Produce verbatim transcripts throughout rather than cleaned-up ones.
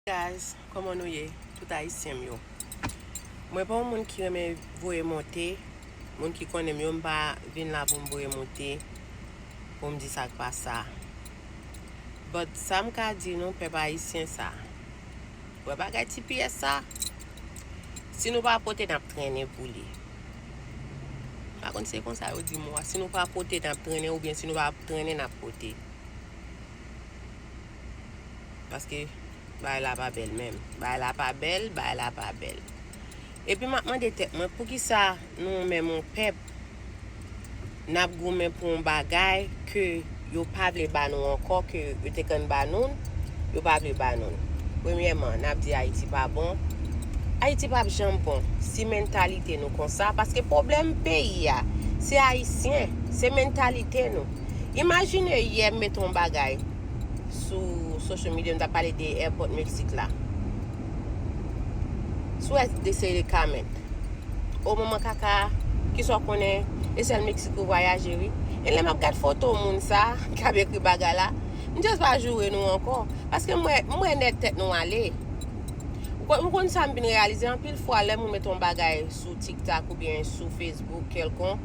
Guys, kòman nou ye? Tout ayisyen m yo. Mwen pa yon moun ki renmen voye monte. Moun ki konnen m yo, m pa vin la pou m voye monte, pou m di sa k pa sa. But sa m ka di nou, pèp ayisyen sa, wè bagay T P S sa, si nou pa pote, n ap trennen pou li. M pa konn si se konsa yo di mo a. Si nou pa pote, n ap trennen, oubyen si nou pa trennen, n ap pote. Paske bagay la pa bèl menm. Bagay la pa bèl, bagay la pa bèl. Epi m ap mande tèt mwen, poukisa nou menm yon pèp, n ap goumen pou yon bagay ke yo pa vle ba nou ankò, ke yo te konn ba nou, yo pa vle ba nou. Premyèman, n ap di Ayiti pa bon. Ayiti p ap janm bon si mentalite nou konsa, paske pwoblèm peyi a, se Ayisyen, se mentalite nou. Imajine yè m mete yon bagay sou social media, m t ap pale de airport Meksik la. Sou wè de seri de comment. O manman kaka, kisa w konnen, e sèl Meksik ou vwayaje wi. E lè m ap gad foto moun sa, k ap ekri bagay la, m just pa joure nou ankò. Paske m wè, m wè nèt tèt nou ale. Ou konn, ou konn sa m vin reyalize, anpil fwa lè moun mete yon bagay sou TikTok oubyen sou Facebook kèlkonk,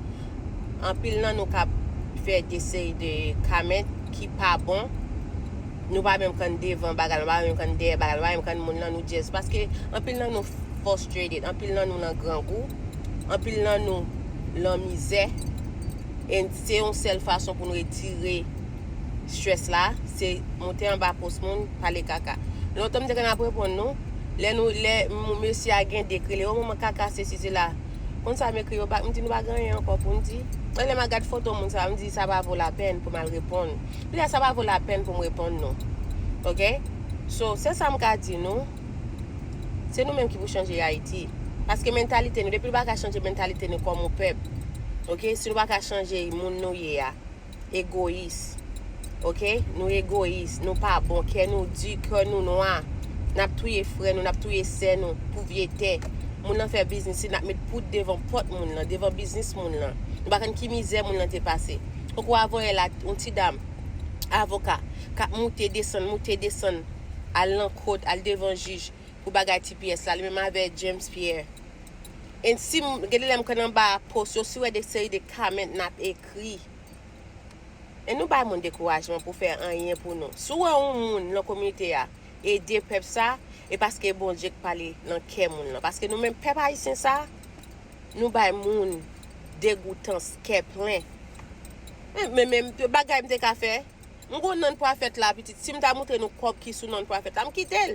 anpil nan nou k ap fè de seri de comment ki pa bon. Nou pa menm konn devan bagay la, nou pa menm konn dèyè bagay la, nou pa menm konn moun nan, nou just, paske anpil nan nou frustrated, anpil nan nou nan grangou, anpil nan nou lan mizè. E se yon sèl fason pou nou retire stress la, se monte anba post moun, pale kaka. Lontan m te konn ap reponn nou, lè nou, lè m-, mesye a gen de k rele, o manman kaka, sesi, sela. Konn sa m ekri yo bak, m di nou pa gen anyen ankò pou n di. E lè m a gad foto moun sa, m di sa pa vo lapèn pou m al reponn. Pita sa pa vo lapèn pou m reponn nou. Oke? So, se sa m ka di nou. Se nou menm ki pou chanje Ayiti. Paske mentalite nou, depi nou pa ka chanje mentalite nou kòm yon pèp, oke? Si nou pa ka chanje moun nou ye a, egoyis. Oke? Nou egoyis, nou pa bon, kè nou di, kè nou nwa. N ap touye frè nou, n ap touye sè nou pou vye tè. Moun nan fè biznis li, n ap met poud devan pòt moun nan, devan biznis moun nan. Nou pa konn ki mizè moun nan te pase. Tankou avanyè la, yon ti dam, avoka, k ap moute, desann, moute, desann, al nan kot, al devan jij pou bagay T P S la, li menm avè James Pierre. E si m, gen de lè m konn anba post yo, si w wè de seri de comment n ap ekri. E nou bay moun dekourajman pou fè anyen pou nou. Si w wè yon moun nan kominote a ede pèp sa, e paske Bondye k pale nan kè moun nan. Paske nou menm pèp ayisyen sa, nou bay moun degoutans, kè plen. Men, men, men bagay m te ka fè, m gon non pwofèt la, pitit. Si m ta montre nou kòb ki sou non pwofèt la, m kite l.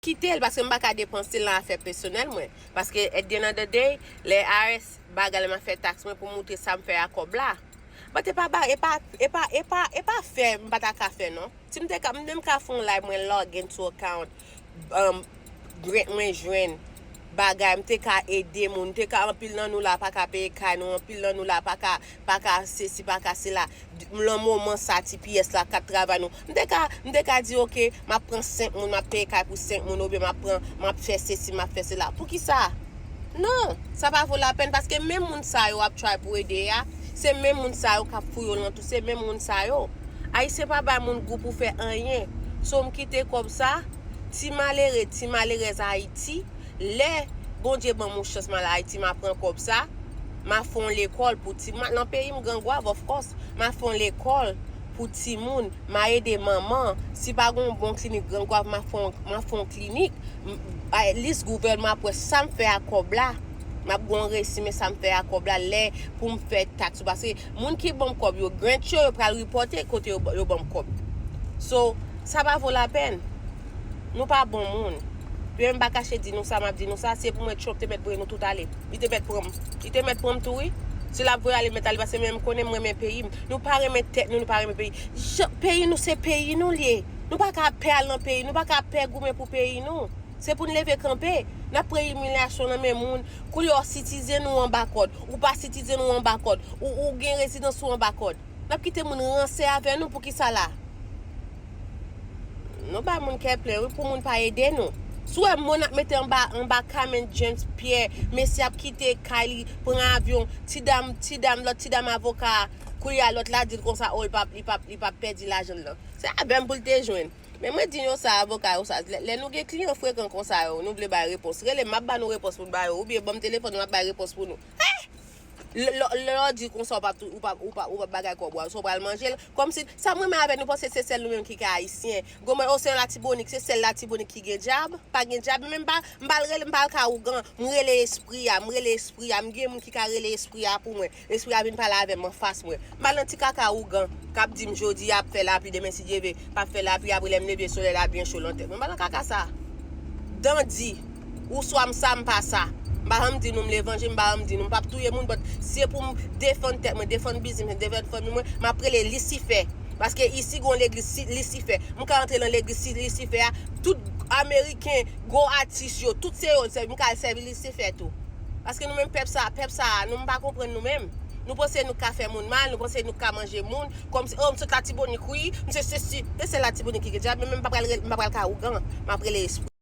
Kite l, paske m pa ka depanse l nan afè pèsonèl mwen. Paske at the end of the day, lè I R S bagay la, m ap fè taks mwen pou montre sa m fè a kòb la. But e pa ba-, e pa, e pa, e pa, e pa fè m pa ta ka fè non. Si m te ka, m menm ka fè yon live mwen log into account, um, grant mwen jwenn, bagay, m te ka ede moun, m te ka, anpil nan nou la pa ka peye kay nou, anpil nan nou la pa ka, pa ka sesi, pa ka sela. Nan moman sa, T P S la, kat travay nou. M te ka, m te ka di, oke, m ap pran senk moun, m ap peye kay pou senk moun, oubyen m ap pran, m ap fè sesi, m ap fè sela. Poukisa? Non, sa pa vo lapèn, paske menm moun sa yo ap try pou ede a, se menm moun sa yo k ap fouye w nan tou, se menm moun sa yo. Ayisyen pa bay moun gou pou fè anyen. So, m kite kòb sa, ti malere, ti malerèz Ayiti, lè Bondye ban m yon chans, m al Ayiti, m a pran kòb sa, m a fè yon lekòl pou ti, m a, nan peyi m Grangwav, of course, m a fè yon lekòl pou timoun, m a ede manman, si pa gen yon bon klinik Grangwav, m a fè yon, m a fè yon klinik, m, at least gouvènman ap wè sa m fè a kòb la, m ap gen yon resi, men sa m fè a kòb la, lè pou m fè taks yo, paske moun ki ban m kòb yo, grant yo, yo pral repòte kote yo, yo ban m kòb. So, sa pa vo lapèn. Nou pa bon moun. Yo menm pa kache di nou sa, m ap di nou sa, se pou mwen Trump te mèt voye nou tout ale. Li te mèt pran m. Li te mèt pran m tou, wi. Si l ap voye ale, mèt ale, paske mwen menm konnen m renmen peyi m. Nou pa renmen tèt nou, nou pa renmen peyi. Jan, peyi nou, se peyi nou l ye. Nou pa ka pè al nan peyi, nou pa ka pè goumen pou peyi nou. Se pou n leve kanpe. N ap pran imilyasyon nan men moun. Koulye a w sitizen ou anba kòd. Ou pa sitizen ou anba kòd. Ou, ou gen rezidans ou anba kòd. N ap kite moun ranse avè nou pou kisa la? Nou bay moun kè plen wi pou moun pa ede nou. Si w wè mo n ap mete anba, anba comment James Pierre, mesye ap kite kay li, pran avyon, ti dam, ti dam, lòt ti dam avoka a, koulye a lòt la di l konsa, o, li p ap, li p ap, li p ap pèdi lajan l lan. Se avè m pou l te jwenn. Men mwen di yo sa, avoka yo sa, lè, lè nou gen kliyan frekan konsa yo, nou vle bay repons, rele m, m ap ba nou repons pou n ba yo, oubyen ban m telefòn mwen, m ap bay repons pou nou. Lè, lè, lè w di konsa w p ap tou, ou p ap, ou p ap, ou p ap bagay kòb ou a, sa w pral manje l. Kòmsi, sa m renmen avè nou, panse se sèl nou menm ki ka ayisyen. Gwo mwen, o, se Latibonit, se sèl Latibonit ki gen djab, pa gen djab, men m pa, m pa al rele, m pa al ka ougan, m rele espri a, m rele espri a, m gen moun ki ka rele espri a pou mwen. Espri a vin pale avè m anfas mwen. M al nan ti kaka ougan k ap di m jodi a ap fè lapli, demen si Dye ve p ap fè lapli, apre lè m leve solèy la byen cho lan tèt mwen. M pa nan kaka sa. Dandi, ou swa m sa, m pa sa. M pa janm di nou m levanjil, m pa janm di nou m p ap touye moun, but se pou m defann tèt mwen, defann biznis mwen, defann fanmi mwen, m ap rele Lisifè. Paske isi gon legliz si- Lisifè. M ka antre nan legliz si- Lisifè a, tout Ameriken, gwo atis yo, tout se yo, se- m ka al sèvi Lisifè tou. Paske nou menm pèp sa, pèp sa, nou m pa konprann nou menm. Nou panse nou ka fè moun mal, nou panse nou ka manje moun, kòmsi, oh, m sot Latibonit, wi, m se sesi, se sèl Latibonit ki gen djab, men m pa pral re- m pa pral ka ougan, m ap rele espri.